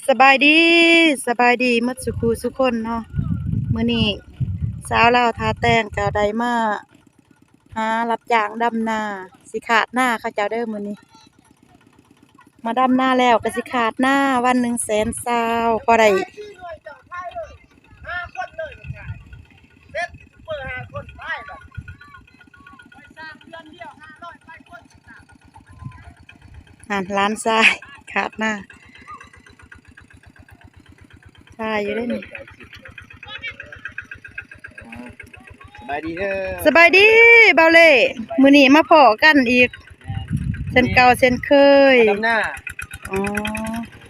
ສະບາຍດີ ສະບາຍດີໝົດສູ່ຄູ່ສູ່ຄົນເນາະ. ມື້ນີ້ສາວລາວທ່າແຕງກໍໄດ້ມາຫາຮັບຈ້າງດຳນາ ຊິຄາດນາເຂົາເຈົ້າເດີມື້ນີ້. ມາດຳນາແລ້ວກໍຊິຄາດນາ ວັນໜຶ່ງແສນຊາວ ພໍໄດ້ ຫັ້ນ ຫຼານຊາຍຄາດນາ ຊາຍຢູ່ເດ້ນີ້. ສະບາຍດີເດີ ສະບາຍດີບ່າວເລ້. ມື້ນີ້ມາພໍ້ກັນອີກ ແມ່ນ ເຊັ່ນເກົ່າເຊັ່ນເຄີຍ ມາດຳນາ. ອໍ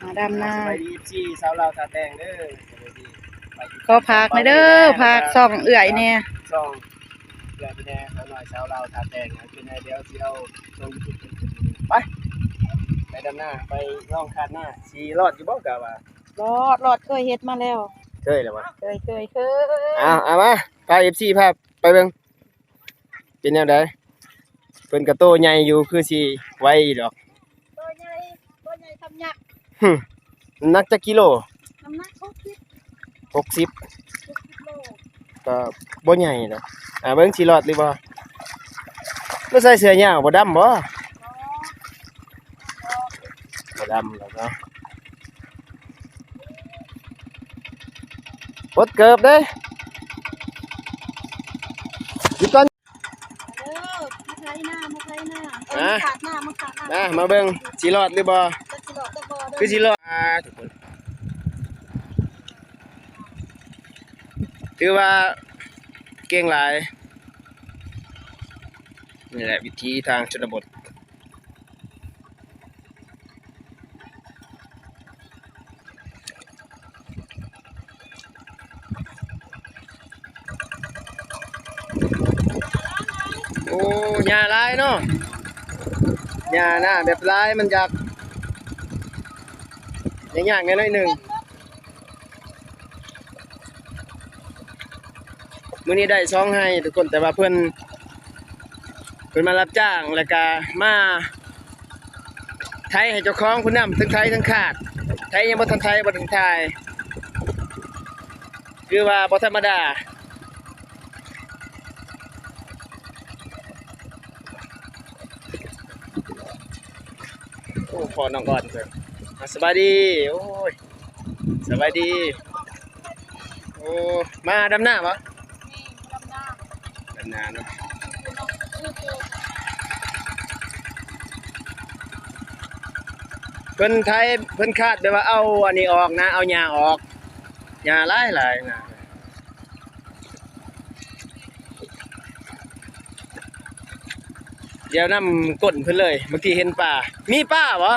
ມາດຳນາ. ສະບາຍດີ ເອັຟຊີ ສາວລາວທ່າແຕງເດີ. ຂໍຝາກແດ່ເດີ ຝາກຊ່ອງເອື້ອຍແດ່ ຊ່ອງເອື້ອຍແດ່ ສາວນ້ອຍສາວລາວທ່າແຕງ. ເປັນໃດ ດຽວຊິເອົາລົງຢູທູບ ໄປ ໄປດຳນາ ໄປລອງຄາດນາ. ຊິລອດຢູ່ບໍ່ ກະວ່າ ລອດ ລອດ ເຄີຍເຮັດມາແລ້ວ. ເຄີຍແລ້ວບໍ່? ເຄີຍ ເຄີຍ ເຄີຍ. ເອົາ ເອົາມາ ພາ ເອັຟຊີ ພາໄປເບິ່ງ ເປັນແນວໃດ? ເພິ່ນກະໂຕໃຫຍ່ຢູ່ ຄືຊິໄວຢູ່ດອກ. ໂຕໃຫຍ່ ໂຕໃຫຍ່ສ່ຳຍັກ. ຫຶ ນ້ຳໜັກຈັກກິໂລ? ນ້ຳໜັກຫົກສິບ ຫົກສິບ ຫົກສິບໂລ ກໍບໍ່ໃຫຍ່ດອກ. ອ່າ ເບິ່ງຊິລອດຫຼືບໍ່? ບໍ່ໃສ່ເສື້ອຍາວ ບໍ່ດຳບໍ່? ບໍ່ ບໍ່ດຳດອກເນາະ. ປົດເກີບເດ້ ຢຸດກ່ອນ. ເດີ ມາໄຖນາ ມາໄຖນາ ມາຄາດນາ ມາຄາດນາ. ມາ ມາເບິ່ງ ຊິລອດຫຼືບໍ່? ຈັກຊິລອດຈັກບໍ່ເດີ ຄືຊິລອດ. ອ່າ ທຸກຄົນ ຖືວ່າເກັ່ງຫຼາຍ. ນີ້ແຫຼະວິຖີທາງຊົນນະບົດ. ໂອ້ ຫຍ້າຫຼາຍເນາະ ຫຍ້ານາແບບຫຼາຍ ມັນຢາກ ຍາກໆແດ່ໜ້ອຍໜຶ່ງ. ມື້ນີ້ໄດ້ສອງໄຮ່ທຸກຄົນ ແຕ່ວ່າເພິ່ນ ເພິ່ນມາຮັບຈ້າງ ແລ້ວກະມາໄຖໃຫ້ເຈົ້າຂອງເພິ່ນນຳ ທັງໄຖທັງຄາດ. ໄຖຍັງບໍ່ທັນໄຖ ບໍ່ທັນຖ່າຍ ຄືວ່າບໍ່ທຳມະດາ. ໂອ້ ພໍ່ນ້ອງອອນເພິ່ນ ສະບາຍດີ. ໂອ້ຍ ສະບາຍດີ. ໂອ້ ມາດຳນາບໍ່? ດຳນາ ດຳນາເນາະ. ເພິ່ນໄຖ ເພິ່ນຄາດແບບວ່າເອົາອັນນີ້ອອກນະ ເອົາຫຍ້າອອກ ຫຍ້າຫຼາຍໆນະ. ດຽວນຳກົ້ນເພິ່ນເລີຍ. ບາງທີເຫັນປາ ມີປາບໍ່?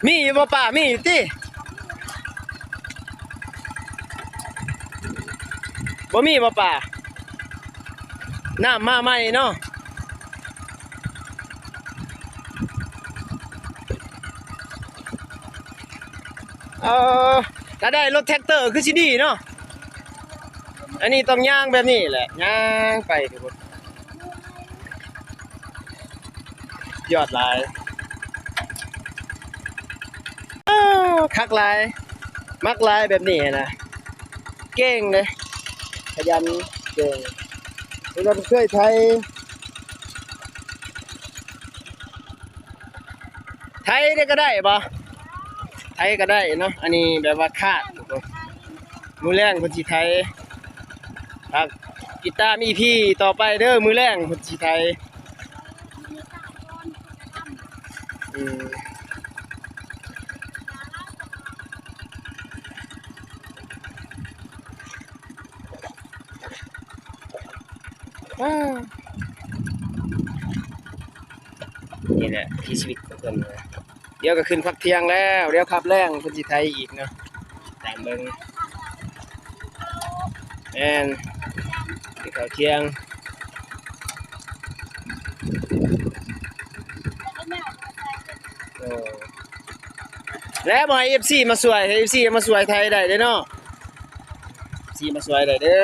ມີຢູ່ບໍ່ປາ? ມີຢູ່ຕິ? ບໍ່ມີບໍ່ປາ? ນ້ຳມາໃໝ່ເນາະ. ເອີ ຖ້າໄດ້ລົດແທກເຕີຄືຊິດີເນາະ. ອັນນີ້ຕ້ອງຍ່າງແບບນີ້ແຫຼະ ຍ່າງໄປທຸກຄົນ. ຍອດຫຼາຍ ອ້າວ ຄັກຫຼາຍ ມັກຫຼາຍແບບນີ້ນະ. ເກັ່ງເດ້ ຂະຫຍັນ ເກັ່ງ. ເພິ່ນວ່າເຄີຍໄຖ ໄຖໄດ້ກໍໄດ້ບໍ່? ໄຖກໍໄດ້ເນາະ. ອັນນີ້ແບບວ່າຄາດ ມື້ແລງເພິ່ນຊິໄຖ. ຝາກຕິດຕາມອີພີຕໍ່ໄປເດີ ມື້ແລງເພິ່ນຊິໄຖ. ອືມ. ນີ້ແຫຼະວິຖີຊີວິດຂອງເພິ່ນ. ດຽວກໍຂຶ້ນພັກທ່ຽງແລ້ວ ດຽວຄັບແລງເພິ່ນຊິໄຖອີກເນາະ. ຕາມເບິ່ງ ແມ່ນ ກິນເຂົ້າທ່ຽງ. ໂອ້ ແລ້ວບໍ່ໃຫ້ເອັຟຊີມາຊ່ວຍ ໃຫ້ເອັຟຊີມາຊ່ວຍໄຖໄດ້ເດ້ເນາະ. ເອັຟຊີມາຊ່ວຍໄດ້ເດີ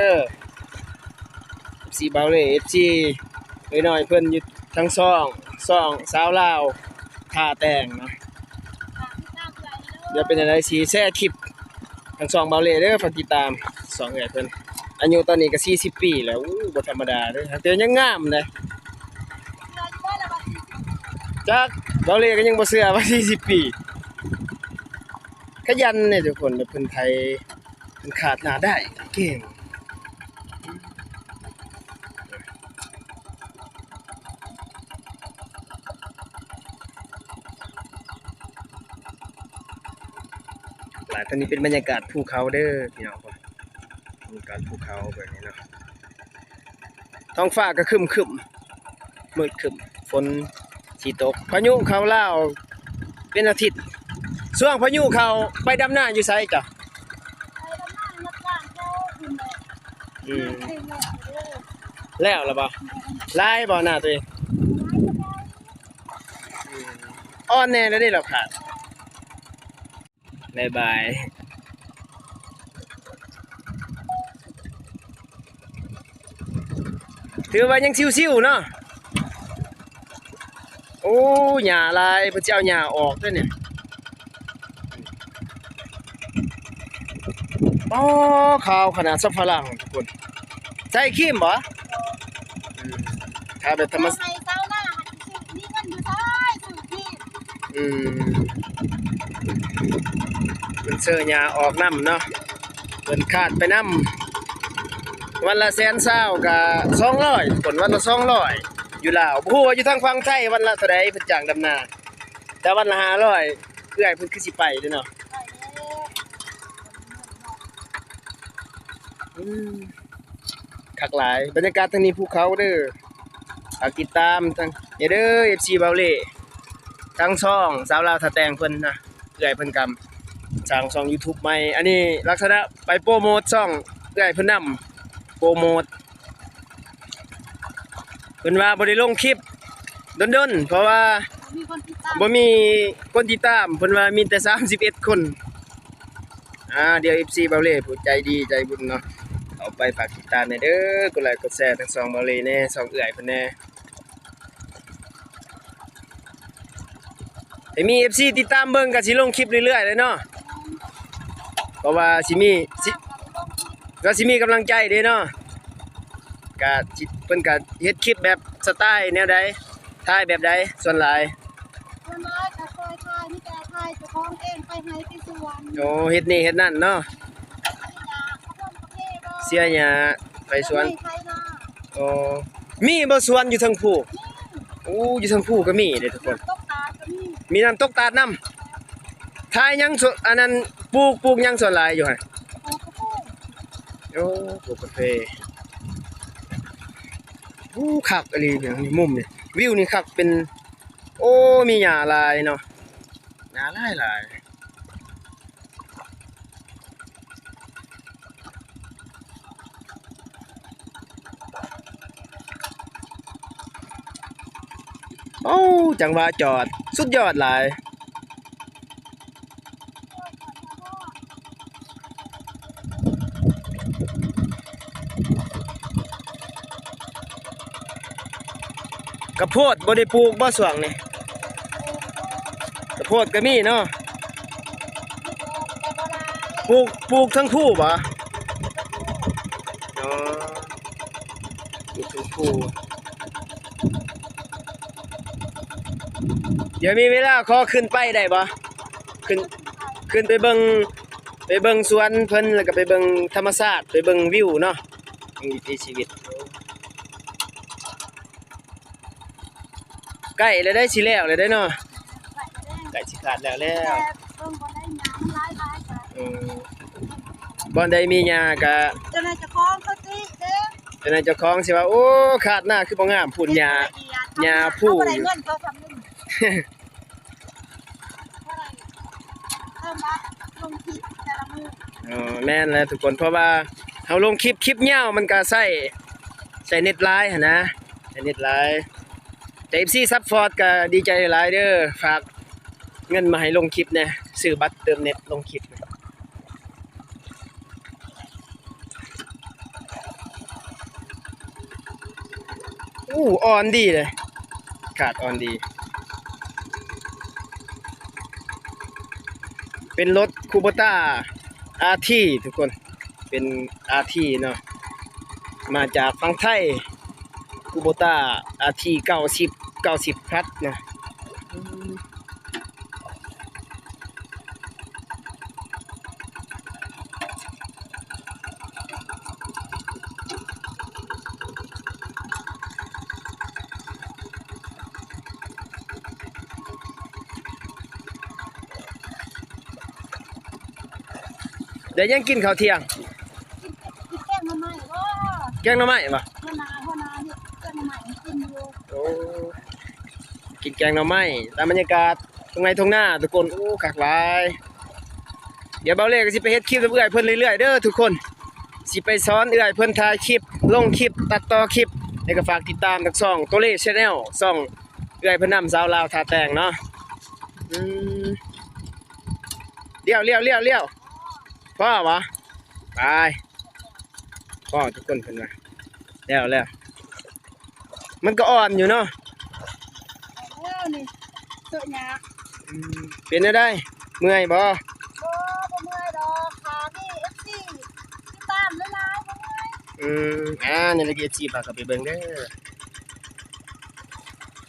ເອັຟຊີບ່າວເລ້ ເອັຟຊີເອື້ອຍນ້ອຍເພິ່ນຢູ່ທາງຊ່ອງ ຊ່ອງສາວລາວທ່າແຕງເນາະ. ຈະເປັນຈັ່ງໃດ ຊິແຊຄລິບທັງຊ່ອງເບົາເລ່ເດີ ຝາກຕິດຕາມຊ່ອງເອື້ອຍເພິ່ນ. ອາຍຸຕອນນີ້ກໍສີ່ສິບປີແລ້ວ ໂອ້ ບໍ່ທຳມະດາເດີ ຫາກແຕ່ຍັງງາມເດ້. ຈັກ ເບົາເລ່ກໍຍັງບໍ່ເຊື່ອວ່າສີ່ສິບປີ. ຂະຫຍັນເດ້ທຸກຄົນ ແບບເພິ່ນໄຖ ເພິ່ນຄາດໜ້າໄດ້ ເກັ່ງ. ຫຼາຍ ຕອນນີ້ເປັນບັນຍາກາດພູເຂົາເດີພີ່ນ້ອງ ບັນຍາກາດພູເຂົາແບບນີ້ເນາະ. ທ້ອງຟ້າກໍຄຶ້ມໆ ມືດຄຶ້ມ ຝົນຊິຕົກ. ພາຍຸເຂົ້າລາວເປັນອາທິດ. ຊ່ວງພາຍຸເຂົ້າໄປດຳນາຢູ່ໃສເຈົ້າ? ໄປດຳນາຮັບຈ້າງແຖວພຸ້ນແຫຼະ. ອືມ ແລ້ວລະບໍ່? ຫຼາຍບໍ່ນາຕົວເອງ? ອືມ ອ່ອນແດ່ແລ້ວເດ້ ລາວຂາດ. ບາຍບາຍ. ຖືວ່າຍັງຊິວໆເນາະ. ໂອ້ ຫຍ້າຫຼາຍ ເພິ່ນຊິເອົາຫຍ້າອອກເດ້ນີ້. ອໍ ຂາວຂະໜາດ ສຳປະຫຼັງທຸກຄົນ. ໃສ່ຄຣີມບໍ່? ອືມ ຖ້າແບບທຳມະ ໃຫ້ຊາວນາຫັ້ນ ມີເງິນຢູ່ໃສຊື້ຄຣີມ? ອືມ ເພິ່ນເຊີຫຍ້າອອກນຳເນາະ ເພິ່ນຄາດໄປນຳ. ວັນລະແສນຊາວກະສອງຮ້ອຍ ທຸກຄົນ ວັນລະສອງຮ້ອຍ ຢູ່ລາວ. ບໍ່ຮູ້ວ່າຢູ່ທາງຝັ່ງໄທວັນລະເທົ່າໃດ ເພິ່ນຈ້າງດຳນາ ແຕ່ວັນລະຫ້າຮ້ອຍ ເອື້ອຍເພິ່ນຄືຊິໄປເດ້ເນາະ. ອືມ ຄັກຫຼາຍ ບັນຍາກາດທາງນີ້ພູເຂົາເດີ. ຝາກຕິດຕາມທາງນີ້ເດີ ເອັຟຊີ ເບົາເລ່ ທາງຊ່ອງສາວລາວທ່າແຕ່ງເພິ່ນນະ ເອື້ອຍເພິ່ນກຳສ້າງຊ່ອງຢູທູບໃໝ່. ອັນນີ້ລັກສະນະໄປໂປຣໂມດຊ່ອງເອື້ອຍເພິ່ນນຳ ໂປຣໂມດ. ເພິ່ນວ່າບໍ່ໄດ້ລົງຄລິບດົນໆ ເພາະວ່າບໍ່ມີຄົນຕິດຕາມ ບໍ່ມີຄົນຕິດຕາມ ເພິ່ນວ່າມີແຕ່ສາມສິບເອັດຄົນ. ອ່າ ດຽວ ເອັຟຊີ ເບົາເລ່ ຜູ້ໃຈດີໃຈບຸນເນາະ ເຂົ້າໄປຝາກຕິດຕາມແດ່ເດີ ກົດໄລກົດແຊທັງຊ່ອງເບົາເລ່ແດ່ ຊ່ອງເອື້ອຍເພິ່ນແດ່. ໃຫ້ມີ ເອັຟຊີ ຕິດຕາມເບິ່ງ ກໍຊິລົງຄລິບເລື້ອຍໆເລີຍເນາະ ເພາະວ່າຊິມີ ຊິ ກໍຊິມີກຳລັງໃຈເດ້ເນາະ. ກະຊິ ເພິ່ນກະເຮັດຄລິບແບບສະໄຕແນວໃດ ຖ່າຍແບບໃດສ່ວນຫຼາຍ? ສ່ວນຫຼາຍກະຄ່ອຍຖ່າຍ ມີແຕ່ຖ່າຍເຈົ້າຂອງເອງ ໄປໄຮ່ໄປສວນ. ໂອ້ ເຮັດນີ້ເຮັດນັ້ນເນາະ ເສຍຫຍ້າ ໄປສວນ ໄຖນາ. ໂອ້ ມີບໍ່ສວນຢູ່ເທິງພູ? ມີ. ໂອ້ ຢູ່ເທິງພູກໍມີເດ້ທຸກຄົນ ນ້ຳຕົກຕາດກໍມີ ມີນ້ຳຕົກຕາດນຳ. ຖ່າຍຫຍັງ ສວນ ອັນນັ້ນ ປູກ ປູກຫຍັງສ່ວນຫຼາຍຢູ່ຫັ້ນ? ປູກກາເຟ. ໂອ້ ປູກກາເຟ. ໂອ້ ຄັກອີ່ຫຼີນີ້ ມຸມນີ້ ວິວນີ້ຄັກ ເປັນ ໂອ້ ມີຫຍ້າຫຼາຍເນາະ ຫຍ້າຫຼາຍໆ. ໂອ້ ຈັງຫວະຈອດ ສຸດຍອດຫຼາຍ. ກະໂພດບໍ່ໄດ້ປູກບໍ່ຊ່ວງນີ້? ກະໂພດກໍມີເນາະ ປູກ ປູກເທິງພູບໍ່? ອໍ ປູກເທິງພູ. ດຽວມີເວລາຂໍຂຶ້ນໄປໄດ້ບໍ່? ຂຶ້ນ ຂຶ້ນໄປເບິ່ງ ໄປເບິ່ງສວນເພິ່ນ ແລ້ວກໍໄປເບິ່ງທຳມະຊາດ ໄປເບິ່ງວິວເນາະ ເບິ່ງວິຖີຊີວິດ. ໃກ້ແລ້ວເດ້ ຊິແລ້ວແລ້ວເດ້ເນາະ ໃກ້ຊິຄາດແລ້ວແລ້ວ. ເອີ ບ່ອນໃດມີຫຍ້າກະ ເຈົ້ານາຍເຈົ້າຂອງເຂົາຕິເດ້ ເຈົ້ານາຍເຈົ້າຂອງຊິວ່າ ໂອ້ ຄາດນາຄືບໍ່ງາມ ພຸ້ນຫຍ້າ ຫຍ້າພູຢູ່. ເອີ ແມ່ນແຫຼະທຸກຄົນ ເພາະວ່າເຮົາລົງຄລິບ ຄລິບຍາວມັນກະໃຊ້ ໃຊ້ເນັດຫຼາຍຫັ້ນນະ ໃຊ້ເນັດຫຼາຍ. ແຕ່ ເອັຟຊີ ຊັບພອດກະດີໃຈຫຼາຍເດີ ຝາກເງິນມາໃຫ້ລົງຄລິບແດ່ ຊື້ບັດເຕີມເນັດລົງຄລິບ. ໂອ້ ອ່ອນດີເດ້ ອາກາດອ່ອນດີ. ເປັນລົດຄູໂບຕ້າ ອາທີ ທຸກຄົນ ເປັນ ອາທີ ເນາະ ມາຈາກຝັ່ງໄທ ຄູໂບຕ້າ ອາທີ ເກົ້າສິບ ເກົ້າສິບພລັດເນາະ. ໄດ້ຫຍັງກິນເຂົ້າທ່ຽງ? ກິນ ກິນແກງໜໍ່ໄມ້ບໍ? ແກງໜໍ່ໄມ້ບໍ? ຫົວໜ້າ ຫົວໜ້າເຮັດແກງໜໍ່ໄມ້ໃຫ້ກິນຢູ່. ໂອ້ ກິນແກງໜໍ່ໄມ້ ຕາມບັນຍາກາດທົ່ງໄຮ່ທົ່ງນາທຸກຄົນ. ໂອ້ ຄັກຫຼາຍ. ດຽວບ່າວເລ່ກໍຊິໄປເຮັດຄລິບນຳເອື້ອຍເພິ່ນເລື້ອຍໆເດີທຸກຄົນ ຊິໄປສອນເອື້ອຍເພິ່ນຖ່າຍຄລິບ ລົງຄລິບ ຕັດຕໍ່ຄລິບ. ແລ້ວກໍຝາກຕິດຕາມທັງຊ່ອງໂຕເລ່ແຊນແນວ ຊ່ອງເອື້ອຍເພິ່ນນຳ ສາວລາວທ່າແຕງເນາະ. ອືມ ລ້ຽວໆໆໆ ພໍບໍ່? ໄປ ພໍທຸກຄົນ ເພິ່ນວ່າ ແລ້ວໆ. ມັນກໍອ່ອນຢູ່ເນາະ. ແລ້ວນີ້ ໂຕຍາກ. ອືມ ເປັນແນວໃດ? ເມື່ອຍບໍ່? ບໍ່ ບໍ່ເມື່ອຍດອກ ຖ້າມີເອັຟຊີຕິດຕາມຫຼາຍໆ ບໍ່ເມື່ອຍ. ອືມ ອ່າ ນີ້ລະ ເອັຟຊີ ຝາກເຂົ້າໄປເບິ່ງເດີ.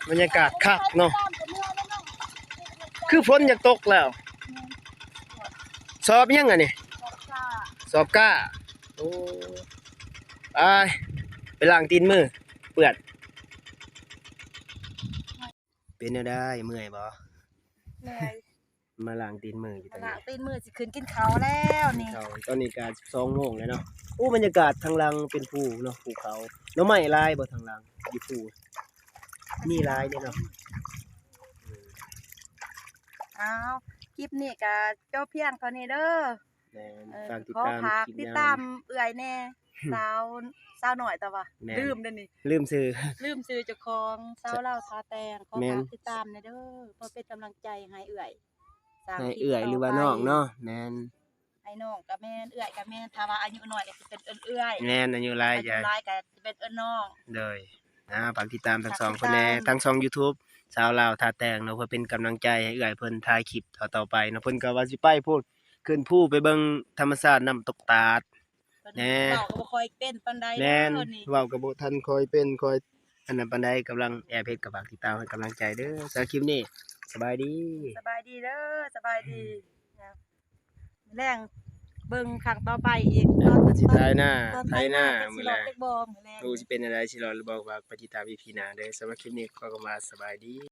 ບັນຍາກາດຄັກເນາະ ຄືຝົນຢາກຕົກແລ້ວ. ແມ່ນ ສອບຫຍັງອັນນີ້? ສອບກ້າ ສອບກ້າ. ໂອ້ ໄປ ໄປລ້າງຕີນມື ເປື້ອນ. ເປັນແນວໃດ ເມື່ອຍບໍ່? ເມື່ອຍ ມາລ້າງຕີນມືຢູ່ຕອນນີ້ ລ້າງຕີນມື ຊິຂຶ້ນກິນເຂົ້າແລ້ວນີ້. ເຂົ້າ ຕອນນີ້ກະສິບສອງໂມງແລ້ວເນາະ. ໂອ້ ບັນຍາກາດທາງຫຼັງເປັນພູເນາະ ພູເຂົາ. ໜໍ່ໄມ້ຫຼາຍບໍ່ທາງຫຼັງ ຢູ່ພູ? ມີຫຼາຍເດ້ເນາະ. ເອົາ ຄລິບນີ້ກະຈົບພຽງເທົ່ານີ້ເດີ. ແມ່ນ ເອີ ຝາກຕິດຕາມ ຂໍຝາກຕິດຕາມເອື້ອຍແດ່ ສາວ ສາວນ້ອຍ ແຕ່ວ່າ ແມ່ນ ລືມເດ້ນີ້ ລືມຊື່ ລືມຊື່ເຈົ້າຂອງ ສາວລາວທ່າແຕງ. ຂໍ ແມ່ນ ຝາກຕິດຕາມແດ່ເດີ ເພື່ອເປັນກຳລັງໃຈໃຫ້ເອື້ອຍ ໃຫ້ເອື້ອຍ ຫຼືວ່ານ້ອງເນາະ. ແມ່ນ ໃຫ້ນ້ອງກໍແມ່ນ ເອື້ອຍກໍແມ່ນ ຖ້າວ່າອາຍຸນ້ອຍກໍຊິເປັນເອື້ອຍ. ແມ່ນ ອາຍຸຫຼາຍ ອາຍຸຫຼາຍກໍຊິເປັນເອື້ອຍນ້ອງ. ໂດຍ ອ່າ ຝາກຕິດຕາມທັງສອງຄົນແດ່ ທັງຊ່ອງຢູທູບ ສາວລາວທ່າແຕງເນາະ ເພື່ອເປັນກຳລັງໃຈໃຫ້ເອື້ອຍເພິ່ນຖ່າຍຄລິບຕໍ່ໆໄປເນາະ. ເພິ່ນກໍວ່າຊິໄປພຸ້ນ ຂຶ້ນພູໄປເບິ່ງທຳມະຊາດນ້ຳຕົກຕາດແດ່. ເວົ້າກໍບໍ່ຄ່ອຍເປັນປານໃດ. ແມ່ນ ເວົ້າກໍບໍ່ທັນຄ່ອຍເປັນ ຄ່ອຍອັນນັ້ນປານໃດ ກຳລັງແອບເຮັດ. ກໍຝາກຕິດຕາມໃຫ້ກຳລັງໃຈເດີ. ສຳລັບຄລິບນີ້ ສະບາຍດີ ສະບາຍດີເດີ ສະບາຍດີ. ແລງເບິ່ງຄັ້ງຕໍ່ໄປອີກ ເອີ ຕອນ ເພິ່ນຊິໄຖນາ ຕອນ ໄຖນາ ໄຖນາ ມື້ແລງ ຊິລອດຈັກບໍ່ມື້ແລງ ໂອ້ ຊິເປັນແນວໃດ ຊິລອດຫຼືບໍ່ ຝາກໄປຕິດຕາມອີພີໜ້າເດີ. ສຳລັບຄລິບນີ້ຂໍຄຳວ່າສະບາຍດີ.